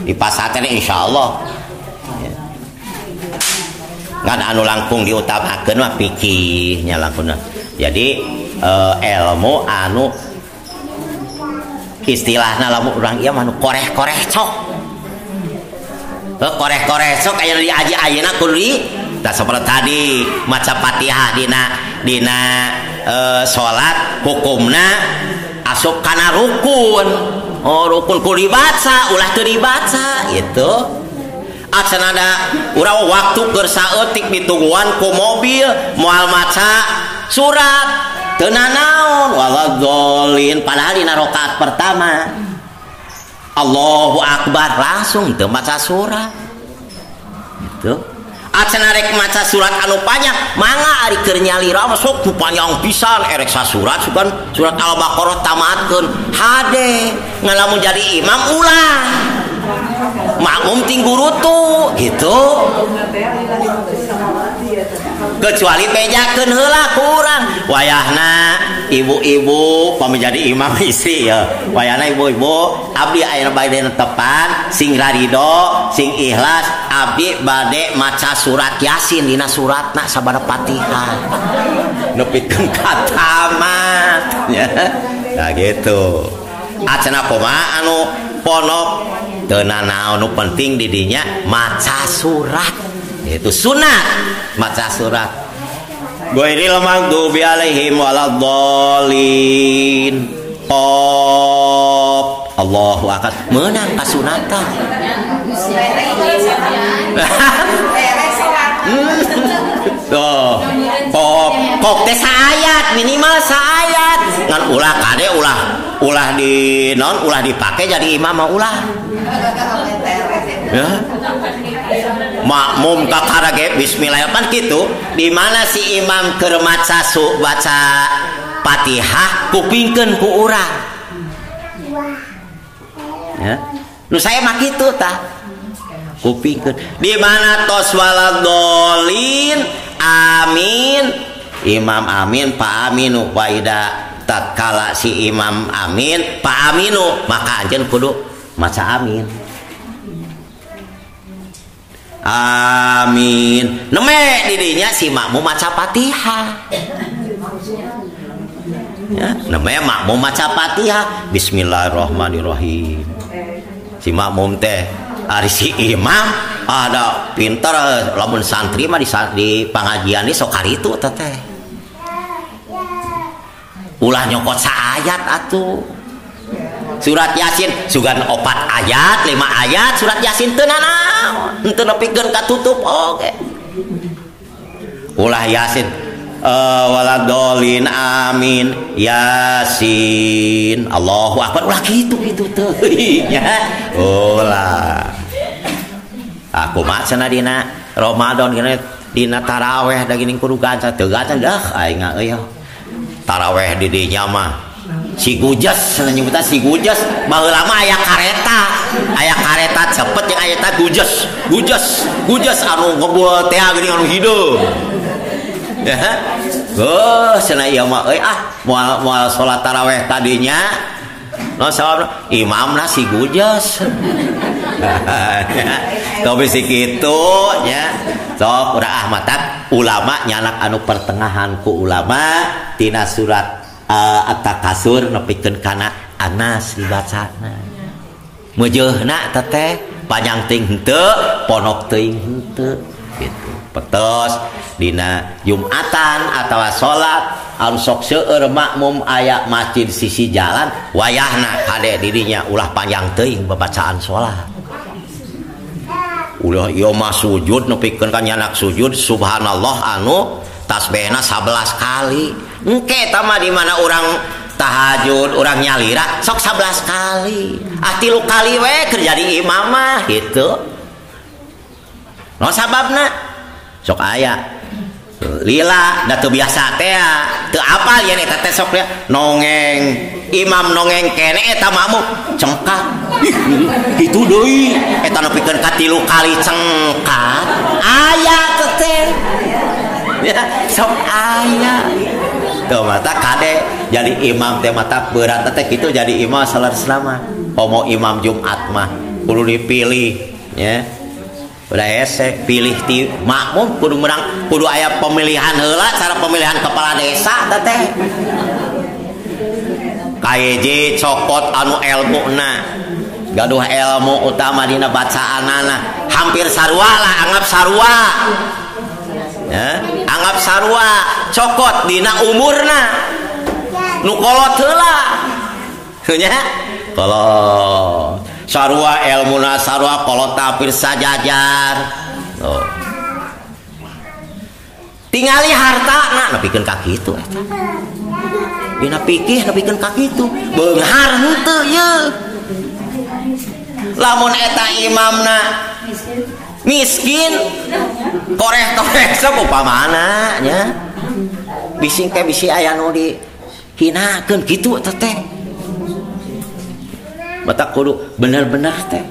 di pasantren insyaallah ya. Ngan anu langkung diutamakeun mah fikihnya langkungna. Jadi ilmu anu istilahna lamun urang ieu mah anu koreh-koreh cok. Koreh-koreh cok aya diaji ayeuna kudu di tah saperti tadi maca Fatihah dina salat hukumna asup kana rukun. Oh rukun kudu dibaca, ulah teu dibaca gitu. Acan ada urang waktu keur saeutik ditungguan ku mobil moal maca surat teu nanaon waladhdallin padahal dina rakaat pertama Allahu akbar langsung teu maca surat. Gitu. Acan arek maca surat anu panjang mangga ari keur nyalira mah sok panjang pisan erek sasurat sugan surat Al-Baqarah tamatkeun hade ngan lamun jadi imam ulah makmum tinggurutu gitu kecuali bejakeun heula ku urang wayahna ibu-ibu pami jadi imam istri ya wayahna ibu-ibu abdi aya bade tepan sing rarido sing ikhlas abdi bade maca surat Yasin dina suratna sabada Fatihah nepikeun ka tamat nya nah gitu acana kumaha anu ponok teu nanaon nu penting di dinya maca surat itu sunat maca surat ghairil maghdubi alaihim waladdallin. Qaf Allahu akbar meunang kasunatan. Tuh qaf qaf teh saayat minimal saayat ngan ulah kade ulah ulah di non ulah dipake jadi imam mah ulah ya makmum kakara ge bismillahirrahmanirrahim kitu di mana si imam keur maca baca Fatihah kupingkeun ku urang ya nu saya mah kitu tah kupingkeun di mana tos waladhdallin amin imam amin pa aminu wa ida tatkala si imam amin pa aminu maka anjeun kudu maca amin amin neme didinya si makmum maca Fatihah ya neme makmum maca Fatihah bismillahirrahmanirrahim si makmum teh ari si imam ada pinter lamun santri mah di pengajian ini sok karitu teh ulah nyokot saayat atuh surat Yasin sugan 4 ayat 5 ayat surat Yasin teu nanaon henteu nepikeun katutup oge ulah Yasin waladhdallin amin Yasin Allahu akbar ulah kitu kitu teuing nya ulah aku mah cenah dina Ramadan gini dina taraweh da geuning kudu ganca teu ganca dah aing euy taraweh di dinya mah si gujes nyebutna si gujes baheula mah aya kareta cepet jeung aya ta gujes gujes gujes anu ngebul teh geuning anu hideung ya heuh cenah ieu mah euy ah moal salat taraweh tadinya no sababna imamna si gujes tapi si kitu nya sok urang ah matak ulama nyanak anu pertengahan ku ulama tina surat At-Takasur nepikeun kana Anas dibacana meujeuhna teteh panjang teuing henteu ponok teuing henteu gitu petos dina Jumatan atawa salat anu sok seueur makmum aya masjid sisi jalan wayahna kade didinya ulah panjang teuing babacaan salat ulah ieu mah sujud nepikeun ka nyanak sujud subhanallah anu tasbihna 11 kali engke eta mah di mana urang tahajud urang nyalira sok 11 kali ah 3 kali we keur jadi imam mah gitu no sababna sok aya lila da teu biasa teh teu apal yen eta teh sok nongeng imam nongeng kene eta makmum cengkat kitu deui eta nepikeun ka 3 kali cengkat aya teh ya sok aya tuh mata kade jadi imam teh mata berat teh kitu jadi imam salat selama komo imam Jumat mah kudu dipilih ya udah hese pilih ti makmum kudu menang kudu aya pemilihan heula cara pemilihan kepala desa teh KJ cokot anu elmuna gaduh ilmu utama dina bacaanana hampir sarua lah anggap sarua ya anggap sarua cokot dina umurna nu kolot heula Nya kolot sarua elmuna sarua kolot tapir sajajar. Oh. Tingali hartana nepikeun ka kitu eta. Dina pikih nepikeun ka kitu, beunghar henteu ye. Lamun eta imamna miskin, koreh-koreh sok upamana nya. Bising teh bisi aya nu dihinakeun kitu eta teh. Mata kudu bener-bener teh.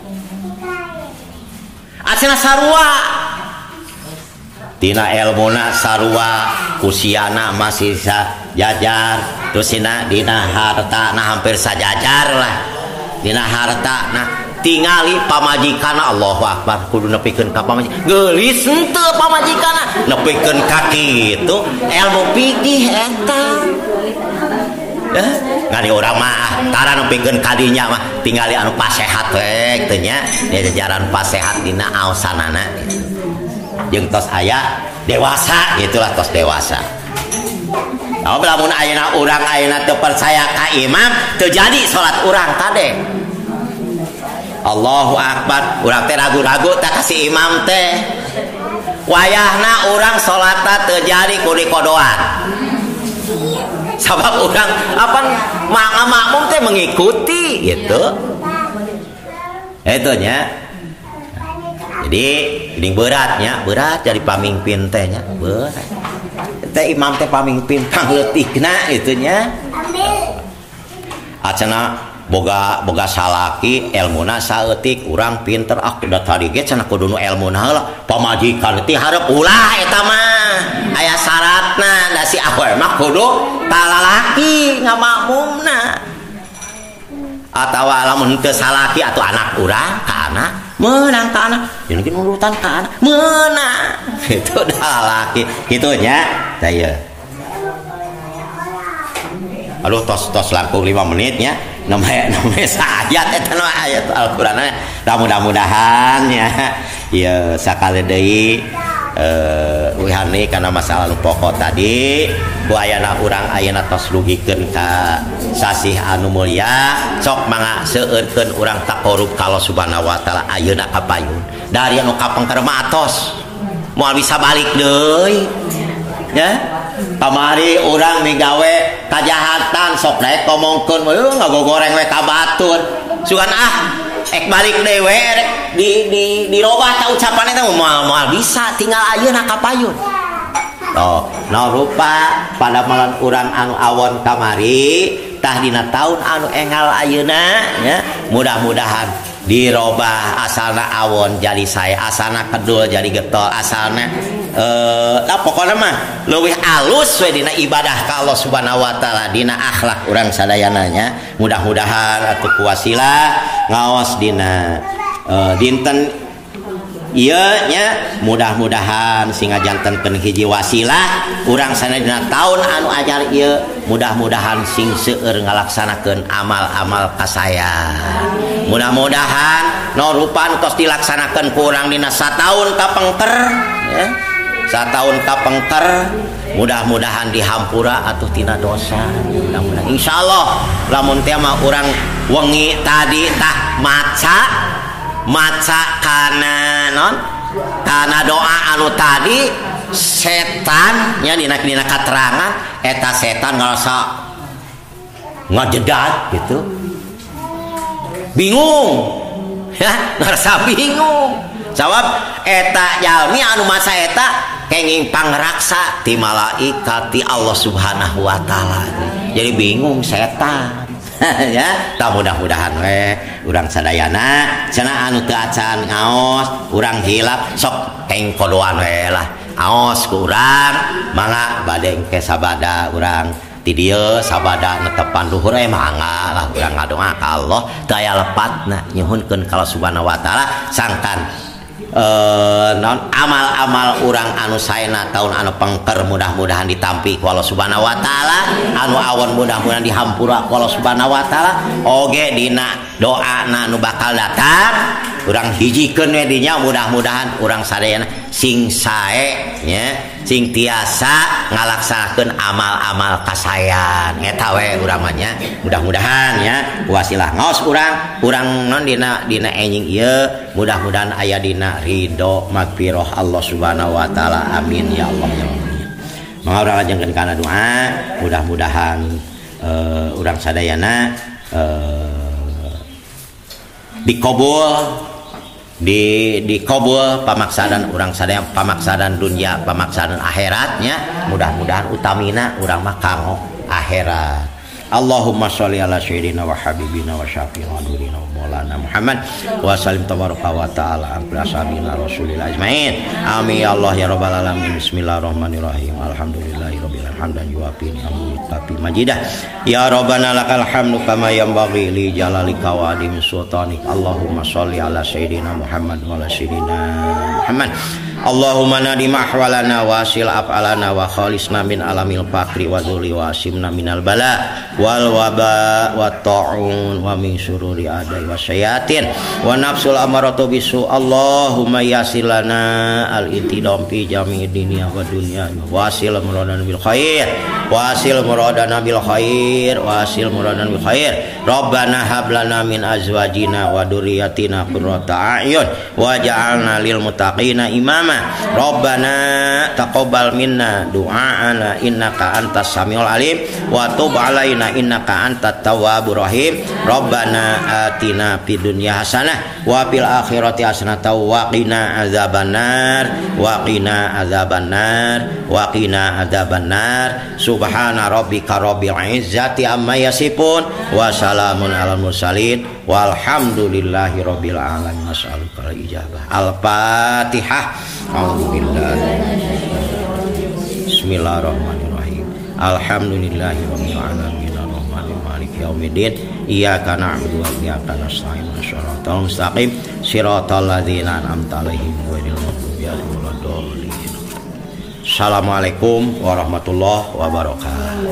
Asina sarua tina elmuna sarua usiana masih sajajar terus dina harta nah hampir sajajar lah dina harta nah tingali pamajikanna Allahu Akbar kudu nepikeun ka pamajikan geulis henteu pamajikanna nepikeun ka kitu ilmu fikih eta ngan urang mah tara nepikeun ka dinya mah tingali anu pasehat we teu nya jajaran pasehat dina aosanana jeung tos aya dewasa gitulah tos dewasa. Nah, lamun ayeuna urang ayeuna teu percaya ka imam teu jadi salat urang tade. Allahu Akbar, urang teh ragu-ragu tak kasih imam teh. Wayahna urang salatna teu jadi ku dikodoan. Sabab urang apa makmum teh mengikuti gitu. Itu nya. Jadi ini beratnya, berat jadi pamimpin teh nya, berat. Teh imam teh pamimpin pangleutikna kitu nya. Acana boga salaki elmuna saeutik urang pinter ah da tadi ge cenah kudu nu elmuna heula pamajikan ti hareup ulah eta mah aya syaratna da si awewe mah kudu talalaki ngamakmumna. Atawa lamun teu salaki atau anak urang ka anak menang ka anak jeung nurutan ka anak menang itu dah laki kitu nya tah ieu. Aduh tos langkung 5 menit nya namanya ayat eta nu ayat Al-Qur'an da mudah-mudahan nya ieu sakali deui wihani kana masalah nu pokok tadi ku ayana urang ayeuna tos rugikeun ka sasih anu mulia sok mangga seueurkeun urang taqarrub ka Allah Subhanahu wa taala ayeuna ka payun dari anu kapengker mah atos moal bisa balik deui nya kamari urang migawe kajahatan sok daek ngomongkeun we ngagogoreng we ka batur sugan ah ek balik deui we di dirobah ta ucapan eta moal bisa tinggal ayeuna ka payun. Oh, no rupa pada malam urang anu awon kamari tah dina taun anu engal ayeuna nya mudah-mudahan dirobah asalna awon jadi sae asalna kedul jadi getol asalna lah pokona mah leuwih alus we dina ibadah ka Allah Subhanahu wa taala dina akhlak urang sadayana nya mudah-mudahan atuh kuwasila ngaos dina dinten ieu nya mudah-mudahan sing ngajantenkeun hiji wasilah urang sadayana taun anu ajar ieu mudah-mudahan sing seueur ngalaksanakeun amal-amal kasaya mudah-mudahan no rupa tos dilaksanakeun ku urang dina sataun kapengker ya sataun kapengker mudah-mudahan dihampura atuh tina dosa mudah-mudahan insyaallah lamun teh mah urang wengi tadi tah maca kana non kana doa anu tadi setan nya dina katerangan eta setan ngarasa ngajedat gitu bingung ya ngarasa bingung sabab eta jalmi anu masa eta kenging pangraksa ti malaikat ti Allah Subhanahu wa taala jadi bingung setan ya tak mudah-mudahan we urang sadayana cenah anu teu acan ngaos urang hilap sok keng kodoan we lah aos ku urang mangga bade engke sabada urang ti dieu sabada netepan luhur mangga lah urang ngadoa ka Allah teu aya lepatna nyuhunkeun ka Allah Subhanahu wa taala sangkan non amal-amal urang anu saena taun anu pengker mudah-mudahan ditampi ku Allah Subhanahu wa taala anu awon mudah-mudahan dihampura ku Allah Subhanahu wa taala oge dina doana nu bakal datang Urang hijikeun we dinya mudah-mudahan urang sadayana sing sae nya, sing tiasa ngalaksanakeun amal-amal kasaean. Eta we urang mah nya. Mudah-mudahan nya wasilah ngaos urang, urang non dina dina enjing ieu mudah-mudahan aya dina ridho magfirah Allah Subhanahu wa taala. Amin ya Allah ya Allah. Mangga urang lajengkeun kana doa, mudah-mudahan urang sadayana dikabul dikabul pamaksadan urang sadaya, pamaksadan dunia, pamaksadan akhiratnya, mudah-mudahan utamina urang mah kanggo akhirat. Allahumma sholli ala sayyidina wa habibina wa syafi'ina wa nurina wa maulana Muhammad wa sallim tabaraka wa ta'ala ala ashabina rasulillah ajmain. Amin ya Allah ya rabbal alamin. Bismillahirrahmanirrahim. Alhamdulillahirabbil alamin hamdan yuafi ni'amahu tapi majidah. Ya rabbana lakal hamdu kama yanbaghi li jalalika wa azimi sultanik. Allahumma sholli ala sayyidina Muhammad wa ala sayyidina Muhammad. Allahumma nadim ahwalana wa asil af'alana wa khalisna min alamil faqri wa dzuli wa asimna minal bala wal waba wa ta'un wa min syururi adai wa syayatin wa nafsul amaratu bisu. Allahumma yassir lana al intidam fi jami'i dunya wa dunya wasil muradana bil khair wasil muradana bil khair wasil muradana bil khair. Rabbana hab lana min azwajina wa dzurriyyatina qurrata a'yun waj'alna lil muttaqina imama. Rabbana taqabbal minna du'aana innaka antas samiul alim wa tub alaina innaka antat tawwabur rahim. Rabbana atina fid dunya hasanah wa fil akhirati hasanah wa qina azabannar wa qina azabannar wa qina azabannar. Subhana rabbika rabbil izzati amma yasifun wa salamun alal mursalin walhamdulillahi rabbil alamin. Nas'aluka al-ijabah. Al-Fatihah. A'udzubillah. Bismillahirrahmanirrahim. Alhamdulillahirabbil alamin arrahmanir maliki yaumiddin. Iyyaka na'budu wa iyyaka nasta'in. Shiratal mustaqim. Shiratal ladzina an'amta 'alaihim ghairil maghdubi 'alaihim waladdallin. Assalamualaikum warahmatullahi wabarakatuh.